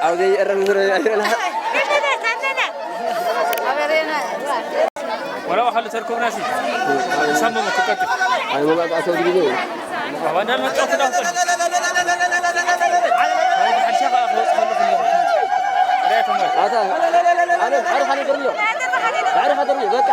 ኣብ ዘይእረም ዙረ ኣይረና። ወላ ዋሓሉ ተርከብናሲ። ሰመሙ ክቀጥል። ኣይ መባቃ ሰው ዲግዜ። ዋንዳ መጣት ዳፍጠን። ሓሻኻ ወጽኸሉ። ኣታ ኣነ ሓደ ሓደ ደርዮ። ሓደ ሓደ ደርዮ በቃ።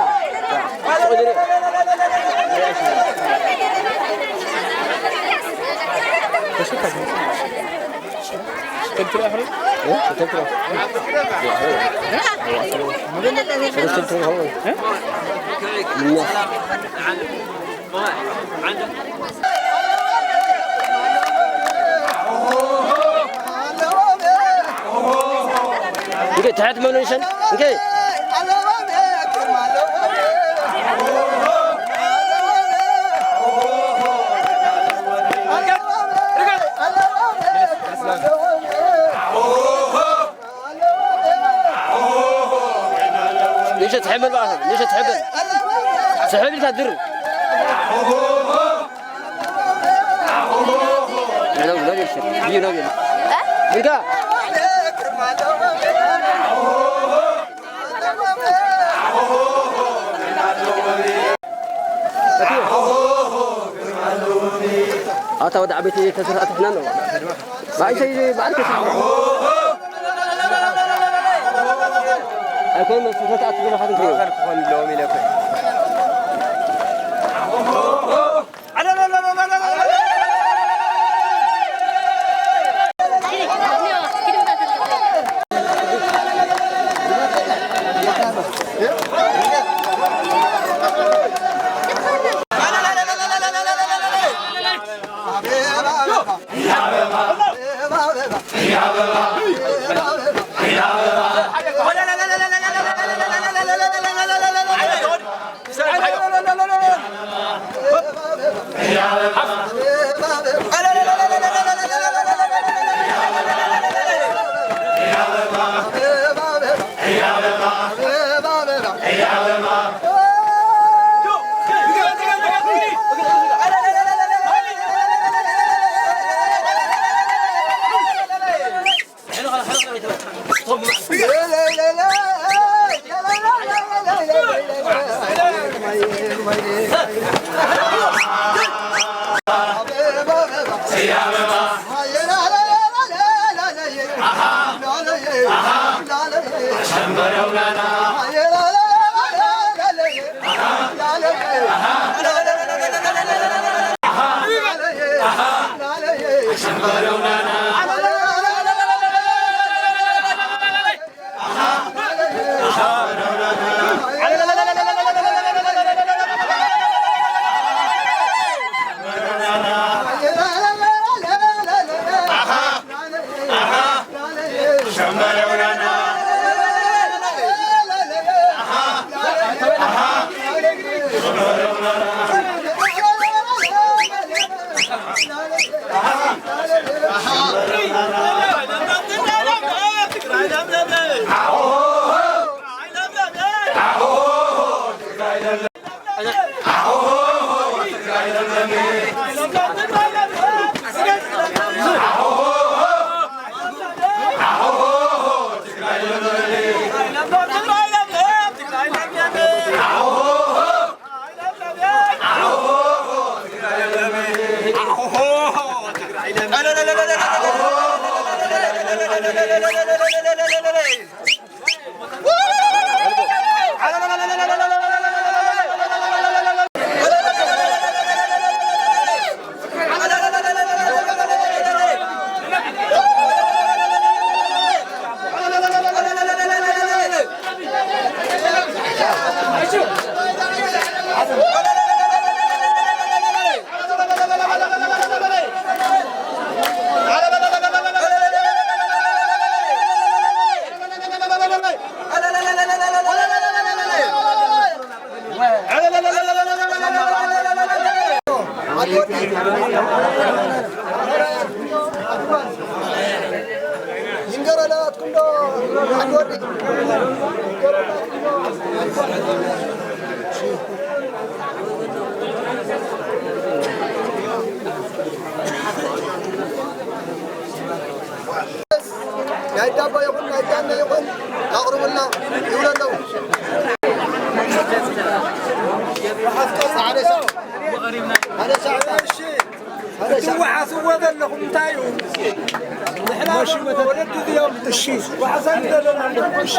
እንዴ ትሕት መኖንሸን እንዴ ንሸት ሕብል በኣሰ ንሸት ሕብል ስሕብል ኢልካ ድር ኣታ ወደ ዓበይቲ ተስፋ ኣትሕና ነው ባይሰይ ባዕል ኣይኮን መስፈት ኣትብሎ ኻትንከ ክኾን ኣለዎም ኢለ ናይ ዳቦ ይኹን ናይ ዳነ ይኹን ኣቕርቡልና ይብሉ ኣለዉ። ሓደ ሻዕ፣ ሓደ ሻዕ፣ እሺ፣ ሓደ ሻዕ። ትወሓስዎ ዘለኹም እንታይ እዩ? ንሕና ወለዲ እዮም። እሺ። ወሓሳ ይደለና። እሺ።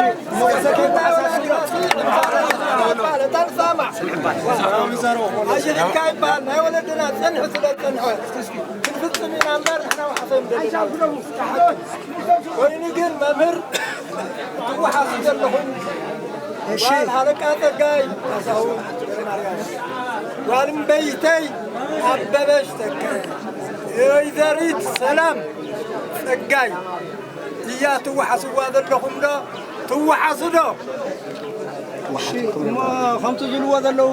ተንሳማ። ኣሽሕካ ይበሃል። ናይ ወለድና ጽንሒ ስለ ዝጸንሐ ክንፍጽም ኢና እምበር ንሕና ወሓሳ ይደለና። ኮይኑ ግን መምህር ትወሓሱ ዘለኹም እሺ። ጓል ሃለቃ ጸጋይ ካሳሁን፣ ጓል እምበይተይ ኣበበች ተከ፣ ወይዘሪት ሰላም ጸጋይ እያ ትወሓስዋ ዘለኹም ዶ? ትወሓሱ ዶ? እሺ፣ እሞ ከምቲ ዝብልዎ ዘለዉ፣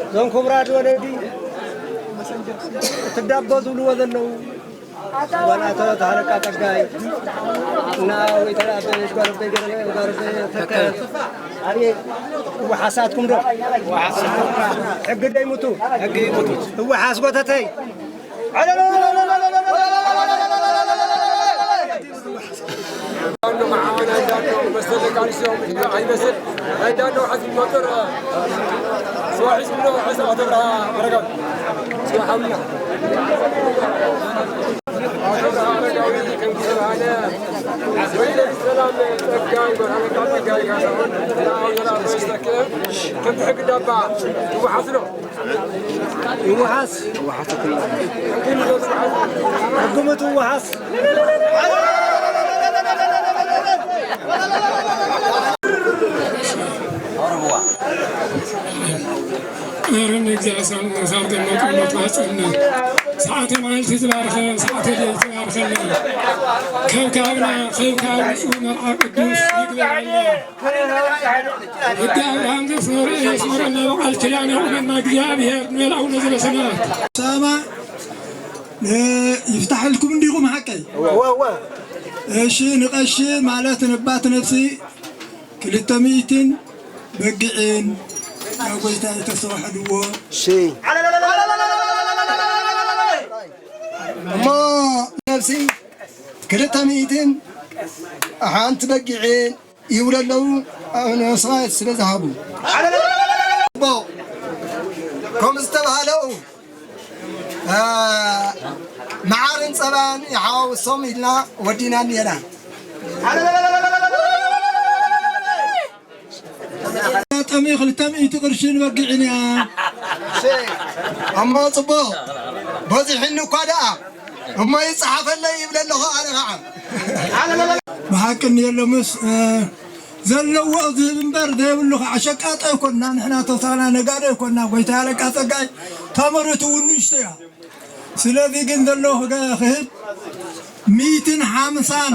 እዞም ክቡራት ወለዲ፣ እቲ ዳቦ ዝብልዎ ዘለዉ፣ ጓል ኣቶ ተሃለቃ ጸጋይ እና ወይተራ ኣበበች ጓል ኣቦይ ገረመ፣ ጓል ኣቦይ ተከ፣ ኣቤት፣ እወ ሓሳትኩም ዶ? ሕጊ ደይሙቱ። ሕጊ ይሙቱ። እወ ሓስ ጎተተይ። ከምቲ ሕጊ ዳባ ይወሓስ ዶ? ይወሓስ። ሕግምቱ ይወሓስ። ቃርን እግዚኣብሔር ሳብ ደመቀ መጥባጽና ሰዓተ መዓልቲ ዝባርኸ ሰዓተ ለይቲ ይባርኸልና። ከብካብና ከብካብ ንጹህ መርዓ ቅዱስ ይግበረልና። ወዲ ኣብርሃም ዘስመረ የስመረና በዓል ኪዳን የቑመና እግዚኣብሔር ንመላእነ ዘለሰማያት። ሰማ ይፍታሕልኩም እንዲኹም ሓቀይ? እወ፣ እወ። እሺ፣ ንቐሺ ማለት ነባት ነፍሲ ክልተ ሚእትን በጊዕን ናብ ጎይታ የተስተዋሕድዎ። እሺ። እሞ ነፍሲ ክልተ ሚእትን ሓንቲ በጊዕን ይብሉ ኣለዉ። ኣነ ሰማያት ስለ ዝሃቡ። እሞ ከም ዝተባህለው አ፣ መዓርን ጸባን ይሓዋውሶም ኢልና ወዲና እኒኤና። ጠሚ ክልተ ሚእቲ ቅርሽን በጊዕን እያ። እሺ፣ እሞ ጽቡቕ በዚሕኒ እኳ ደኣ እሞ ይጸሓፈለይ ይብል ኣለኹ ኣነ ኸዓ። ብሓቂ እኒኤ ሎምስ፣ እ፣ ዘለዎ ዝህብ እምበር ዘይብሉ ኸዓ ሸቃጦ ኣይኮንና ንሕና፣ ተወሳኽና ነጋዶ ኣይኮንና። ጎይታ ኣለቃ ጸጋይ ተምርቱ እውን ንእሽቶ እያ። ስለዚ ግን ዘሎ ክገ-፣ ክህብ ሚእትን ሓምሳን፣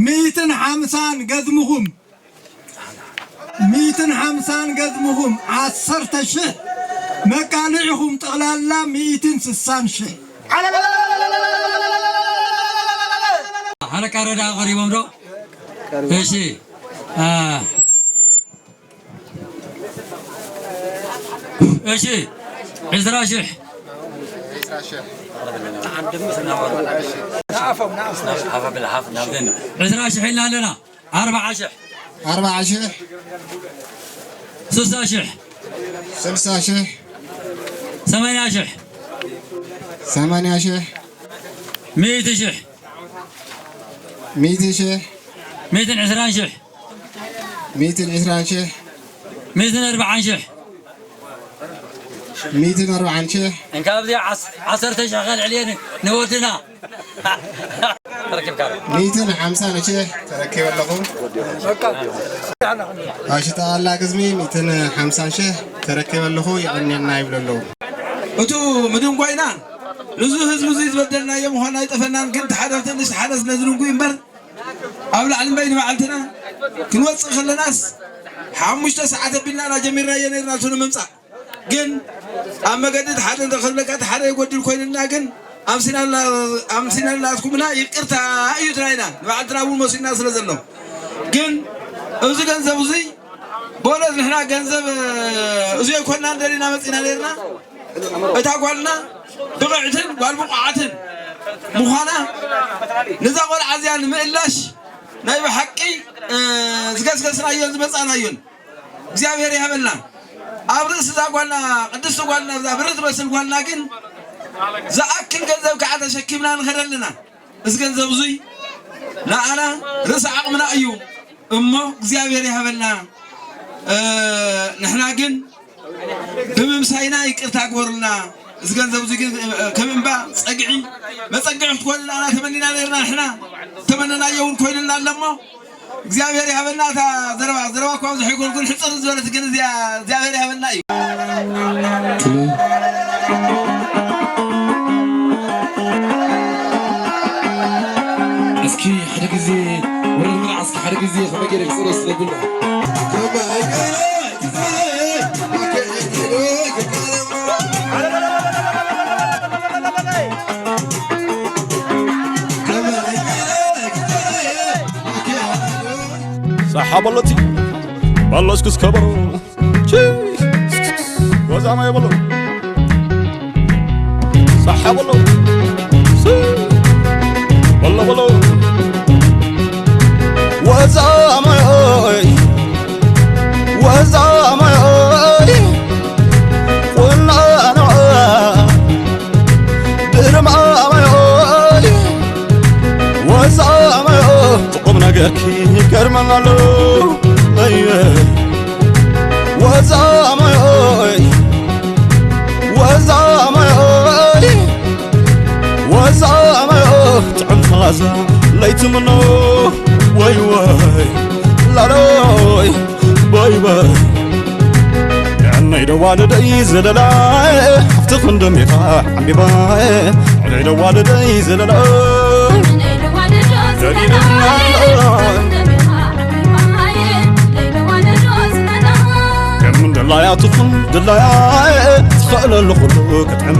ሚእትን ሓምሳን ገዝምኹም፣ ሚእትን ሓምሳን ገዝምኹም፣ ዓሰርተ ሽሕ መቃልዕኹም፣ ጠቕላላ ሚእትን ስሳን ሽሕ። ሃለቃ ረዳ ቀሪቦም ዶ? እሺ። አ፣ እሺ፣ ዕስራ ሽሕ። ዕስራ ሽሕ ኢልና ኣለና። ኣርብዓ ሽሕ። ኣርብዓ ሽሕ። ስሳ ሽሕ። ስሳ ሽሕ። ሰማንያ ሽሕ። ሰማንያ ሽሕ። ሚእቲ ሽሕ። ሚእቲ ሽሕ። ሚእትን ዕስራን ሽሕ። ሚእትን ዕስራን ሽሕ። ሚእትን ኣርብዓን ሽሕ። ሚእትን ኣርብዓን ሽሕ። እንካ ኣብዚ ዓስ-፣ ዓሰርተ ሽሕ ከልዕል እየ ን-፣ ንወድና። ተረኪብካ ዶ? ሚእትን ሓምሳን ሽሕ ተረኪበ ኣለኹ። ኣሽጣ ኣላ ግዝሚ ሚእትን ሓምሳን ሽሕ ተረኪበ ኣለኹ። የቐንየልና ይብሉ ኣለዉ። እቱ ምድንጓይና ንዙ ህዝቢ እዙይ ዝበደልናዮ ምዃን ኣይጠፈናን፣ ግን ተሓደርቲ ንስ ሓደ ስለ ዝድንጉይ እምበር ኣብ ላዕሊ እምበይ ንባዕልትና ክንወፅእ ከለናስ ሓሙሽተ ሰዓት ኣቢልና ኢና ጀሚርናዮ ነይርና እቱ ንምምፃእ። ግን ኣብ መገዲ እቲ ሓደ እንተኽብለካ እቲ ሓደ ይጎድል ኮይኑና፣ ግን ኣምሲናላ-፣ ኣምሲናላትኩምና ይቅርታ እዩ ትናይና ንባዕልትና እውን መሲልና ስለ ዘሎ። ግን እዚ ገንዘብ እዙይ በሎት ንሕና ገንዘብ እዚ ኣይኮንና እንደሊና መፂና ነይርና። እታ ጓልና ብቕዕትን ጓል ብቑዓትን ምዃና፣ ነዛ ቆልዓ እዚኣ ንምእላሽ ናይ ብሓቂ፣ እ፣ ዝገስገስናዮን ዝመጻእናዮን እግዚኣብሔር ይሃበልና። ኣብ ርእሲ እዛ ጓልና፣ ቅድስቲ ጓልና፣ እዛ ብር ትመስል ጓልና ግን ዝኣክል ገንዘብ ከዓ ተሸኪምና ንኸደ ኣለና። እዚ ገንዘብ እዙይ ንኣና ርእሲ ዓቕምና እዩ እሞ እግዚኣብሔር ይሃበልና። እ፣ ንሕና ግን ብምምሳይና ይቅርታ ግበሩልና። እዚ ገንዘብ እዚ ግን ከም እምባ ጸግዒ መጸግዒ ክትኮንና ኢና ተመኒና ነርና። ንሕና ተመነናዮ እውን ኮይኑልና ኣለሞ እግዚኣብሔር ይሃበና። እታ ዘረባ ዘረባ እኳ ብዙሕ ኣይኮንኩን ሕጽር ዝበለት ግን እዚኣ እግዚኣብሔር ይሃበና እዩ። እስኪ ሓደ ግዜ ወረድ ምርዓ እስኪ ሓደ ግዜ ከመይ ገይረ ክጽሎ ስለብና ሳሓ በሎቲ በሎ እስኩስ ከበሮ ወዛማ የበሎ ሳሓ በሎ በሎ በሎ ወዛማ ወዛማ ቁናኖ ድርማማዮ ወዛማዮ ቁም ነገርኪ ይገርመናሎ ወዛማዮ ወዛማዮ ወዛማዮ ጥዕም ኸላሳ ለይትምኖ ወይ ወይ ላሎይ ወይ ወይ ንዕነይ ደዋልደይ ዘለላ ኣብቲ ክንደሜኻ ዓሚባየ ዕለይ ደዋልደይ ዘለላ ከም ድላያ ትኹን ድላያ ትኽእለሉ ኩሉ ክትዕም